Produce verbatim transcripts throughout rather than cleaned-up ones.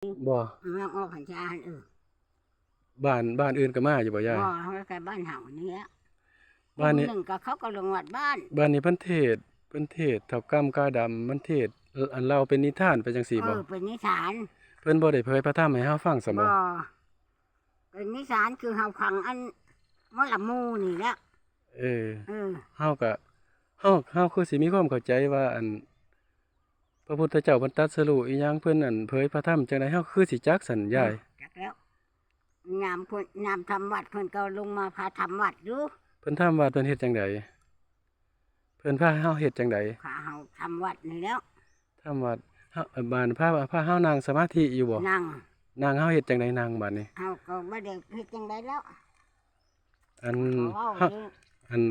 บ่ เมืองออกพรรษาหั่น เออ บ้าน บ้านอื่นก็มาอยู่บ่ยาย บ่ เฮาก็บ้านเฮานี่แหละ บ้านนี้ หนึ่งก็เขาก็ลงวัดบ้าน บ้านนี้เพิ่นเทศน์ เพิ่นเทศน์เฒ่ากำกาดำ มันเทศน์ เอ่อ อันเล่าเป็นนิทานไปจังซี่บ่ เออ เป็นนิทาน เพิ่นบ่ได้เผยพระธรรมให้เฮาฟังซ้ำบ่ บ่ เป็นนิทานคือเฮาฟังอันหมอลำหมู่นี่แหละ เออ เออ เฮาก็ เฮา เฮาคือสิมีความเข้าใจว่า อัน พระพุทธเจ้าเพิ่นตรัสรู้อิหยัง เพิ่น อัน เผยพระธรรมจังใด เฮาคือสิจักซั่นยาย จักแล้ว ยามเพิ่น ยามทำวัดเพิ่นก็ลงมาพาทำวัดอยู่ เพิ่นทำวัดเพิ่นเฮ็ดจังใด เพิ่นพาเฮาเฮ็ดจังใด พาเฮาทำวัดนี่แล้ว ทำวัด เฮา เอ่อ บาดนี้พา พาเฮานั่งสมาธิอยู่บ่ นั่ง นั่งเฮาเฮ็ดจังใดนั่งบาดนี้ เฮาก็บ่ได้เฮ็ดจังใดแล้ว อัน เว้า เฮา อยู่ อัน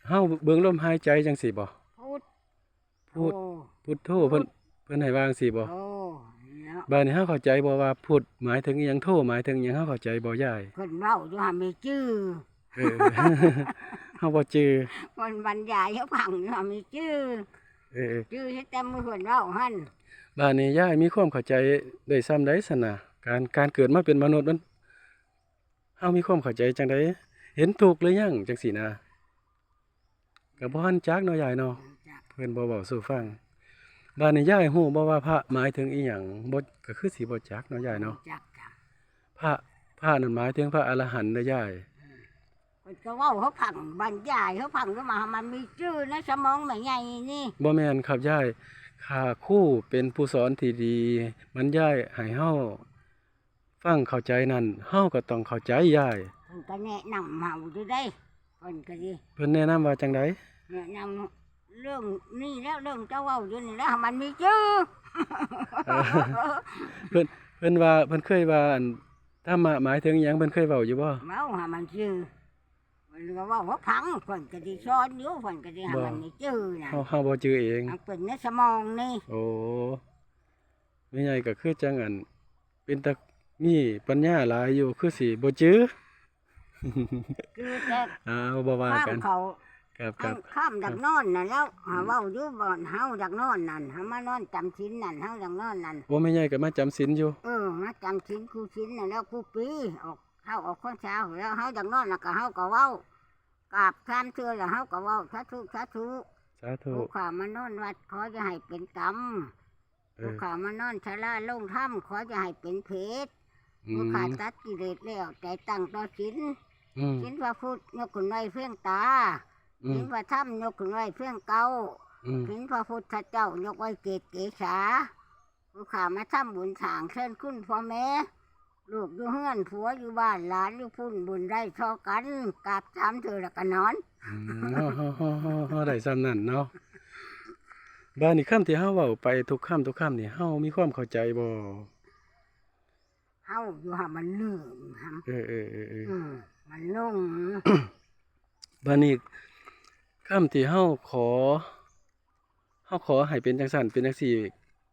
เฮาเบิ่งลมหายใจจังซี่บ่ พุท พุท โธ พุทโธ เพิ่น พุท เพิ่นให้วางซี่บ่ โอ้ เนาะ บาดนี้เฮาเข้าใจบ่ว่าพุทหมายถึงอิหยัง โธหมายถึงอิหยัง เฮาเข้าใจบ่ยาย เพิ่นเว้าอยู่หั่นมีจื่อ เออ เฮาบ่จื่อ เพิ่นบรรยายให้ฟังอยู่หั่นมีจื่อ เออ จื่อเฮ็ดแต่มื้อเพิ่นเว้าหั่น บาดนี้ยายมีความเข้าใจได้ส่ำใดซั่นน่ะ การ การเกิดมาเป็นมนุษย์มัน เฮามีความเข้าใจจังใด เห็นทุกข์หรือยังจังซี่นะ ก็บ่ทันจักเนาะยายเนาะ บ่จัก เพิ่นบ่เว้าสู่ฟัง บาดนี้ยายฮู้บ่ว่าพระหมายถึงอิหยัง บ่ ก็คือสิบ่จักเนาะยายเนาะ บ่จักจ้ะ พระ พระนั่นหมายถึงพระอรหันต์เด้อยาย เพิ่นก็เว้าให้ฟัง บรรยายให้ฟังอยู่มา มันมีจื่อในสมองแม่ใหญ่นี่ บ่แม่นครับยาย ถ้าครูเป็นผู้สอนที่ดี บรรยายให้เฮา ฟังเข้าใจนั่น เฮาก็ต้องเข้าใจยาย เพิ่นก็แนะนำเฮาอยู่เด้ เพิ่นก็ดี เพิ่นแนะนำว่าจังใด แนะนำเรื่องนี้แล้ว เรื่องเจ้าเว้าอยู่นี่แล้ว มันมีจื่อ เออ เพิ่น เพิ่นว่า เพิ่นเคยว่า อัน ธรรมะหมายถึงอิหยัง เพิ่นเคยเว้าอยู่บ่ เว้าหามันจื่อ เพิ่นก็เว้าให้ฟัง เพิ่นก็สิสอนอยู่ เพิ่นก็สิให้ บ่ มันมีจื่อนะ เฮา เฮาบ่จื่อเอง มันเป็นในสมองนี่ โอ้ แม่ใหญ่ก็คือจังอัน เป็นตามีปัญญาหลายอยู่ คือสิบ่จื่อ คือแต่ อ่า บ่ว่ากัน ความเขา ครับ ครับ อันความอยากนอนนั่นแล้ว หาเว้าอยู่บ่อนเฮาอยากนอนนั่น เฮามานอนจำศีลนั่น เฮาอยากนอนนั่น โอ้ แม่ใหญ่ก็มาจำศีลอยู่ เออ มาจำศีลคู่ศีลนั่นแล้ว คู่ปี ออกเข้าออกพรรษาแล้ว เฮาอยากนอนแล้วก็เฮาก็เว้า กราบสามเทื่อแล้วเฮาก็เว้า สาธุ สาธุ สาธุ ผู้ข้ามานอนวัด ขออย่าให้เป็นกรรม เออ ผู้ข้ามานอนศาลาลงธรรม ขออย่าให้เป็นเพศ อืม ผู้ข้าตัดกิเลสแล้ว ใจตั้งต่อศีล อืม ศีลพระพุทธยกขึ้นไว้เพียงตา อืม ศีลพระธรรมยกขึ้นไว้เพียงเก้า อืม ศีลพระพุทธเจ้ายกไว้เกศเกศา ผู้ข้ามาทำบุญสร้างเชิญคุณพ่อแม่ ลูกอยู่เฮือน ผัวอยู่บ้าน หลานอยู่พุ้น บุญได้เท่ากัน กราบสามเทื่อแล้วก็นอน อืม เฮา เฮา เฮา เฮา เฮาได้ส่ำนั้นเนาะ บาดนี้คำที่เฮาเว้าไปทุกคำทุกคำนี่ เฮามีความเข้าใจบ่ เฮาอยู่หามันลืมหา เออ เออ เออ เออ อืม มันหลง บาดนี้คำที่เฮาขอ เฮาขอให้เป็นจังซั่นเป็นจังซี่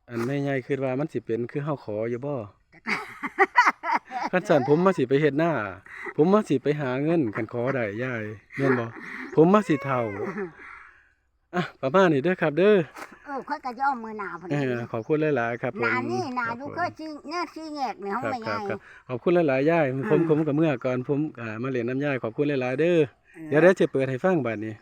อันแม่ใหญ่คิดว่ามันสิเป็นคือเฮาขออยู่บ่ คันซั่นผมมาสิไปเฮ็ดนา ผมมาสิไปหาเงิน คันขอได้ยาย แม่นบ่ ผมมาสิเฒ่า อ่ะ ประมาณนี้เด้อครับเด้อ เออ ข้อยก็จะเอามื้อหน้าพุ่น เออ ขอบคุณหลายๆ ครับผม หน้านี่หน้า ครับ อยู่ ผม คือสิแยก สิแยกนี่ของ ครับ แม่ใหญ่ ครับ ครับ ขอบคุณหลายๆ ยาย ผม อืม ผมก็เมือก่อน ผม อ่า มาเล่นนำยาย ขอบคุณหลายๆ เด้อ เออ เดี๋ยว เดี๋ยวจะเปิดให้ฟังบาดนี้